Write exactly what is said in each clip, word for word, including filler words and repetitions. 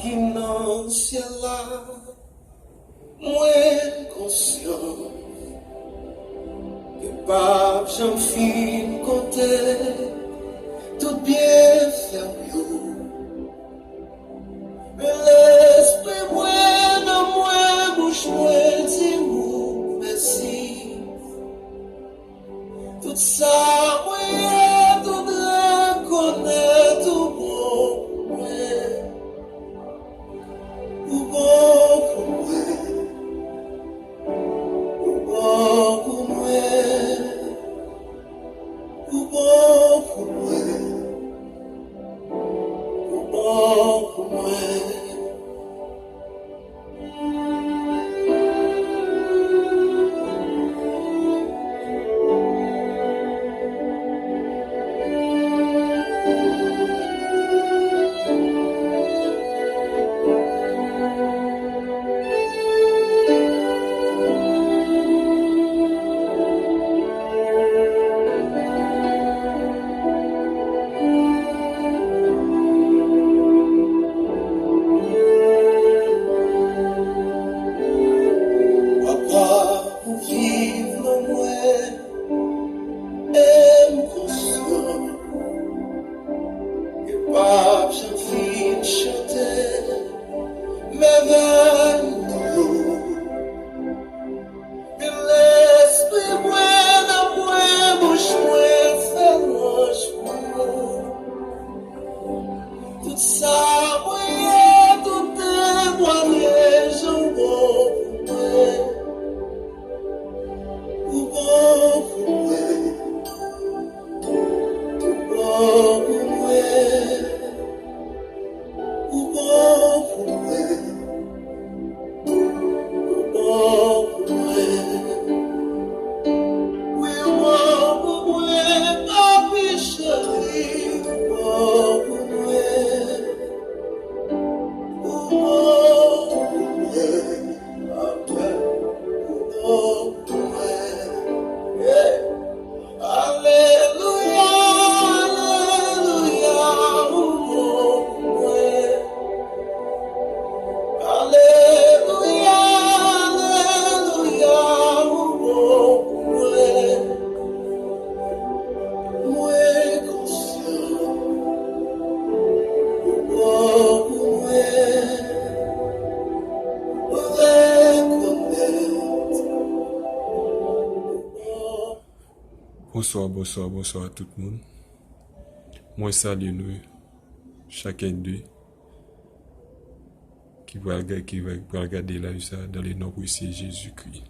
Ki nan syèl la, mwen konsyan ke p ap janm fin konte tout byenfè w yo. Men lespri mwen, nanm mwen, bouch mwen di ou mèsi. Tout sa mwen ye, tout rekonèt ou bon pou mwen. Ou bon pou mwen. Ou bon pou mwen. Ou bon pou mwen. Ou bon pou mwen. Papa, ou viv nan mwen, e m konsyan ke p ap janm fin chante mèvèy ou yo. Lespri mwen, nanm mwen, bouch mwen, fè lwanj pou ou. Tout sa mwen ye, tout temwayaj ou bon pou mwen. Ou bon pou mwen. Ou bon pou mwen. Ou bon pou mwen. Ou bon pou mwen. Wi, ou bon pou mwen. Papi cheri, ou bon pou mwen. Ou bon pou mwen. Papa, ou bon pou mwen. Hey! Alelouya, alelouya, ou bon pou mwen. Alelouya, alelouya, ou bon pou mwen. Mwen konsyan, ou bon pou mwen. Mwen rekonèt. Bonswa, bonswa, bonswa tout moun. Mwen salye nou chak e de ki pral ga-, ki pral gade live sa dans le nom précieux Jésus-Christ.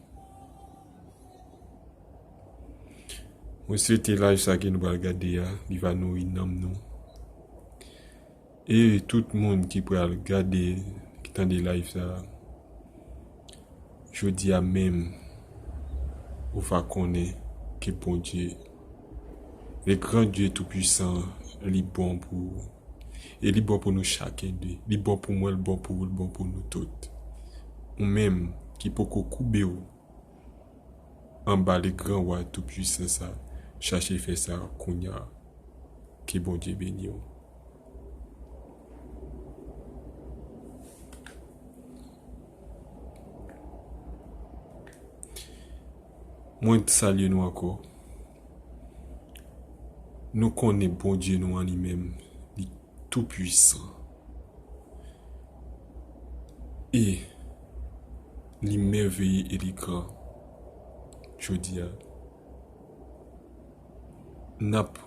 Mwen swete live sa ke nou pral gade a, li va nouri nanm nou. E tout moun ki pral gade, ki tande live sa, jodi a menm, ou va konnen ke Bondye, le grand Dieu tout-puissant, li bon pou ou. E li bon pou nou chak e de. Li bon pou mwen, li bon pou ou, li bon pou nou tout. Ou menm ki poko koube w anba le gran wa tou pwisan sa, chache fè sa kounya. Ke Bondye beni w. Mwen salye nou ankò. Nou konnen Bondye nou an li menm, li tou pwisan. E li mèveye e li gran. Jodi a, n ap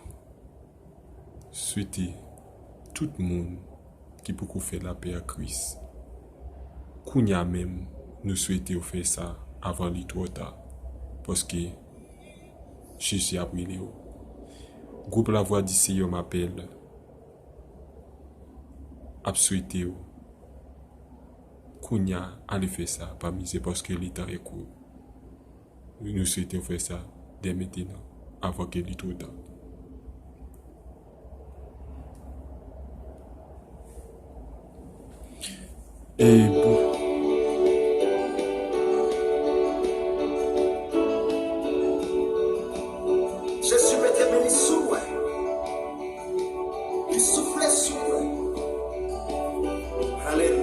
swete tout moun ki poko fè lapè ak Kris, kounya menm, nou swete w fè sa avan li twò ta, paske Jezi ap rele w. Gwoup La Voix du Seigneur m'appelle ap swete w kounya, ale fè sa, pa mize, paske letan e kout. Nou swete w fè sa dè mentenan, avan ke li twò ta. E bon. Jezi mete men li sou mwen. Li soufle sou mwen. Alelouya.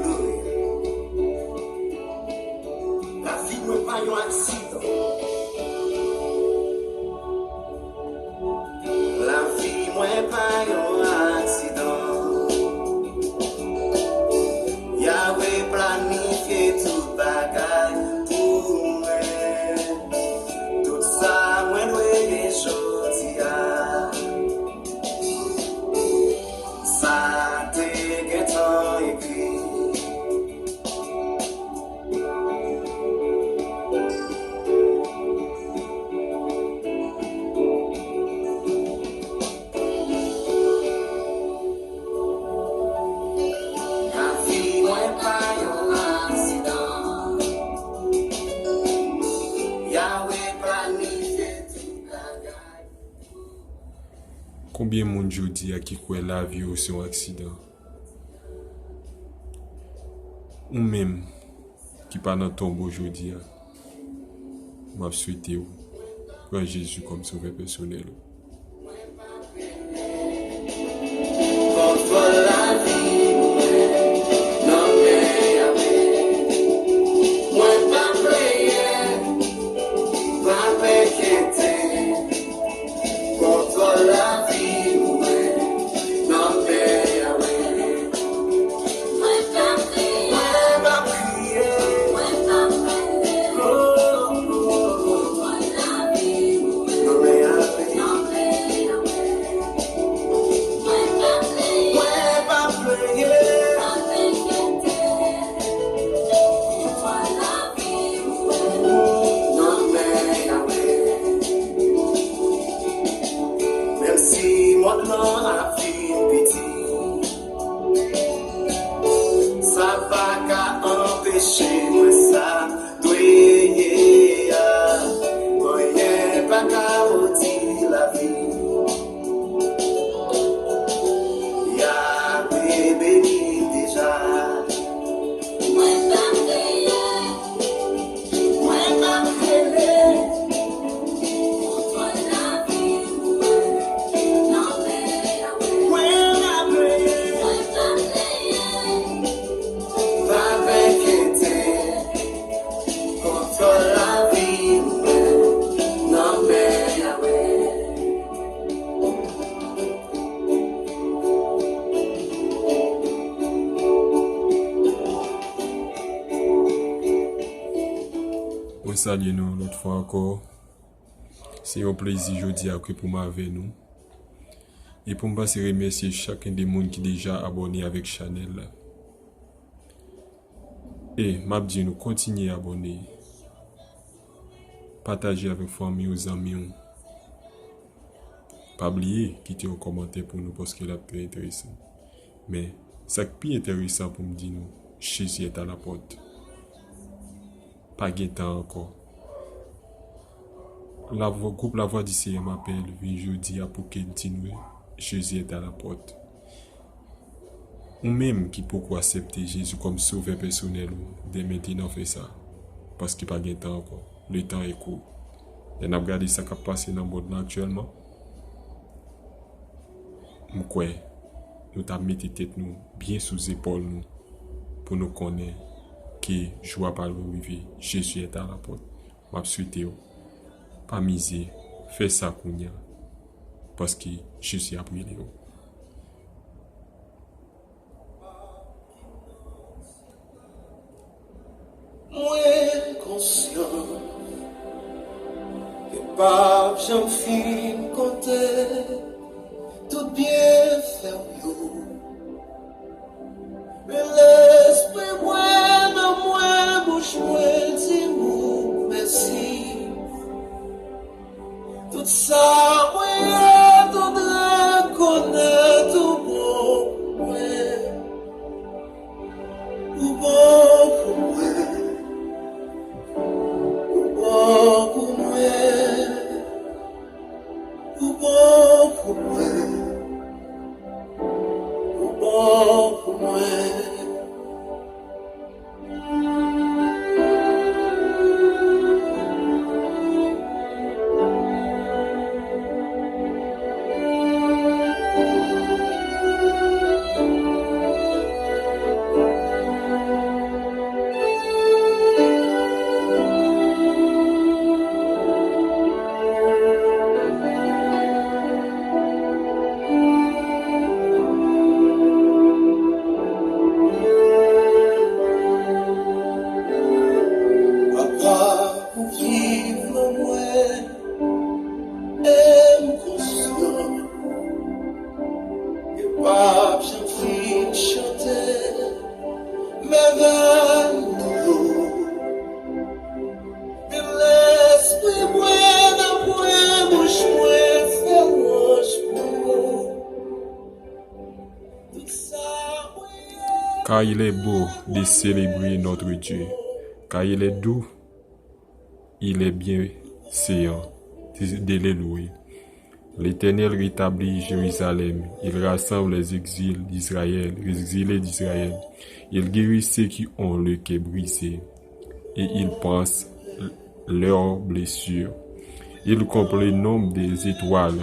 Konbyen moun jodi a ki kwè lavi yo se yon aksidan? Ou menm ki pa nan tonbo jodi a, m ap swete w pran Jezi kòm sovè pèsonèl ou. Menm si mond lan ap vin piti, sa pa ka anpeche mwen sa dwe ye a. Anyen pa ka modi lavi. Ya te beni deja. Mwen pa kriye, mwen pa kriye. Mwen salye nou yon lòt fwa ankò. Se yon plezi jodi a ke pou m avè nou. E pou m pase remèsye chak yon de moun ki deja abòne avèk chanèl la. E m ap di nou kontinye abòne. Pataje avèk fanmi w, zanmi w. Pa bliye kite yon kòmantè pou nou paske l ap trè enteresan. Men, sa k pi enteresan pou m di nou, Jezi est à la porte. Pa gen tan ankò. Lavwa, gwoup Lavwa di Seyè m apèl vin jodi a pou ke l di nou, Jezi est à la porte. Ou menm ki poko aksepte Jezi kòm sovè pèsonèl ou, dè mentenan fè sa. Paske pa gen tan ankò. Le temps est court. Lè n ap gade sa k ap pase nan mond lan aktyèlman, m kwè nou ta mete tèt nou byen sou zepòl nou pou nou konnen ke jou a pa lwen rive. Jezi est à la porte. M ap swete w, pa mize, fè sa kounye a, paske Jezi ap rele w. Mwen konsyan ke p ap janm fin konte tout byenfè w yo. Men lespri mwen nan mwen, bouch mwen di ou mèsi. Tout sa mwen ye, tout rekonèt ou bon pou mwen. Ou bon pou mwen. Ou bon pou mwen. Ou bon pou mwen. Ou bon pou mwen. Papa, ou viv nan mwen, e m konsyan ke p ap janm fin chante mèvèy ou yo. Men lespri mwen nan mwen, bouch mwen fè lwanj pou ou. Tout sa mwen ye. Car il est beau de célébrer notre Dieu, car il est doux, il est bienséant de le louer. L'Éternel rétablit Jérusalem, il rassemble les exils d'Israël, les exilés d'Israël. Il guérit ceux qui ont le cœur brisé et il panse leurs blessures. Il compte le nombre des étoiles,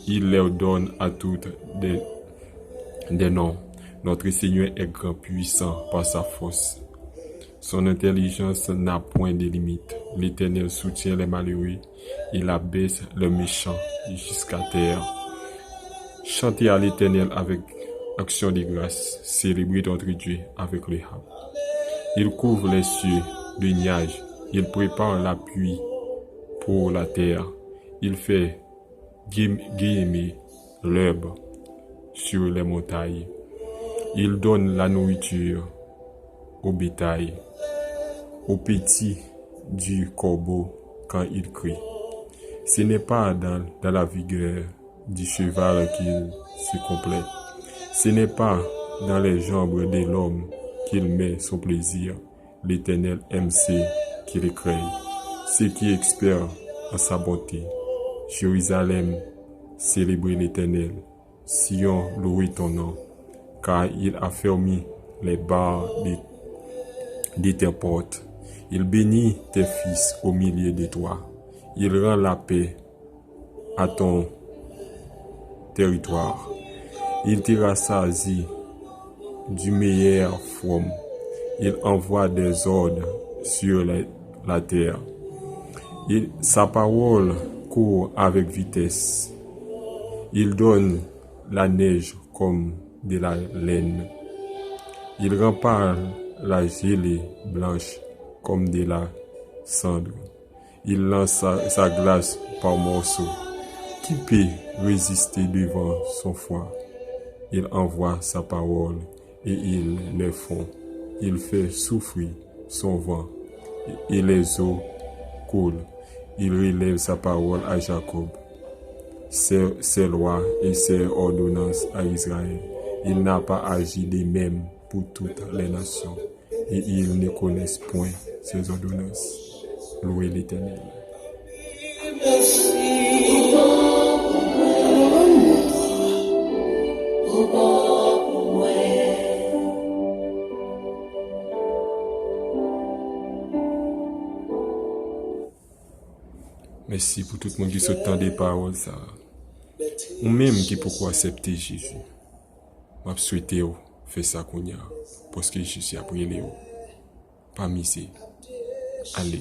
il leur donne à toutes des, des noms. Notre Seigneur est grand, puissant par sa force. Son intelligence n'a point de limite. L'Éternel soutient les malheureux, il abaisse les méchants jusqu'à terre. Chantez à l'Éternel avec action de grâce, célébrez notre Dieu avec les harpes. Il couvre les cieux de nuages, il prépare la pluie pour la terre, il fait grim- grimper l'herbe sur les montagnes. Il donne la nourriture au bétail, au petit du corbeau quand il crie. Ce n'est pas dans, dans la vigueur du cheval qu'il se complaît. Ce n'est pas dans les jambes de l'homme qu'il met son plaisir. L'Éternel aime ceux qui le craignent, ceux qui espèrent en sa bonté. Jérusalem, célébrez l'Éternel. Sion, louez ton nom, car il affermit les barres de, de tes portes. Il bénit tes fils au milieu de toi. Il rend la paix à ton territoire. Il te rassasie du meilleur fourme. Il envoie des ordres sur la, la terre. Il- sa parole court avec vitesse. Il donne la neige comme de la laine. Il rend par la gelée blanche comme de la cendre. Il lance sa, sa glace par morceaux. Qui peut résister devant son froid? Il envoie sa parole et ils les font. Il fait souffler son vent et les eaux coulent. Il relève sa parole à Jacob, ses, ses lois et ses ordonnances à Israël. Il n'a pas agi de même pour toutes les nations, et ils ne connaissent point ses ordonnances. Louez l'Éternel. Mèsi pou tout moun ki sot tande pawòl sa a. Ou menm ki poko aksepte Jezi, m ap swete w fè sa kounye a, paske Jezi ap rele w. Pa mize. Ale.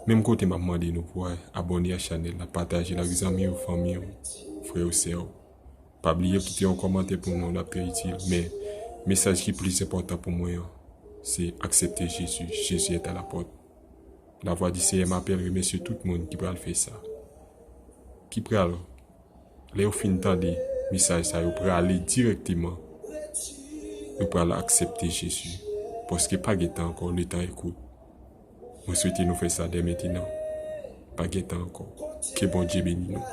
Menm kote m ap mande nou pou abòne a chanèl la, pataje l ak zanmi w, fanmi w, frè w, sè w. Pa bliye kite yon kòmantè pou nou, l ap trè itil. Men, mesaj ki plis enpòtan pou mwen an, se aksepte Jezi. Jezi est à la porte. La voix du Seigneur m'appelle, remèsye tout moun ki pral fè sa. Ki pral, lè yo fin tande mesaj sa, yo prale dirèkteman, yo pral aksepte Jezi. Paske pa gen tan ankò, le temps est court. Mwen swete nou fè sa dè mentenan. Pa gen tan ankò. Ke Bondye beni nou.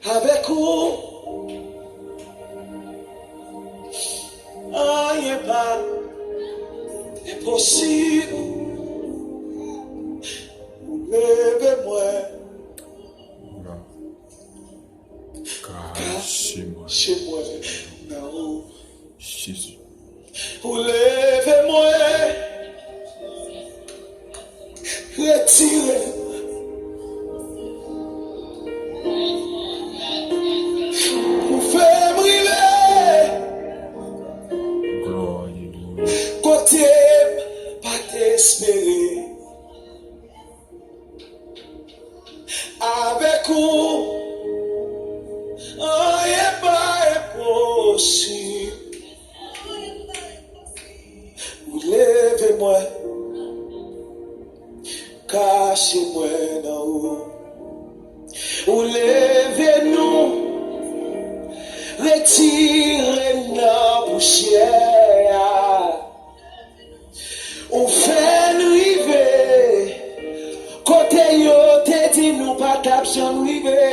Avèk ou, anyen pa enposib. Ou leve mwen, kache mwen nan ou. Jezi. Ou leve mwen, retire m. Ou fè m rive, glwa, alelouya, kote m pa t espere. Avèk ou, anyen pa enposib. Ou leve mwen, kache mwen nan ou. Ou leve nou, retire n nan pousyè a. Ou fè n rive kote yo te di nou pa t ap janm rive.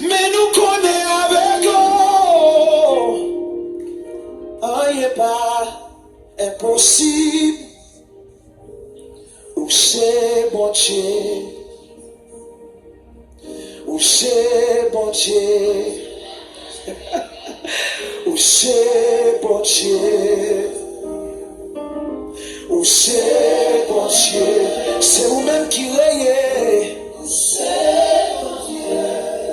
Men nou konnen avèk ou, Se Bondye. Ou se Bondye. Ou se Bondye. Ou se Bondye. Se ou menm ki reye.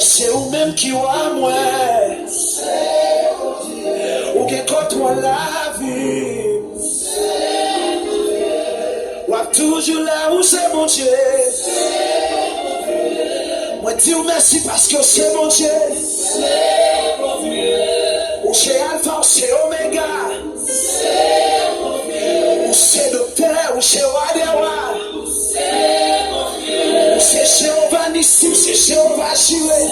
Se ou menm ki wa mwen. Ou gen kontwòl lavi m. W ap toujou la, ou se Bondye. Mwen di w mèsi paske w se Bondye. Ou se Alfa, ou se Omega. Ou se Doktè, ou se Wa dè wa. Ou se Jewova Nisi, ou se Jewova Jire.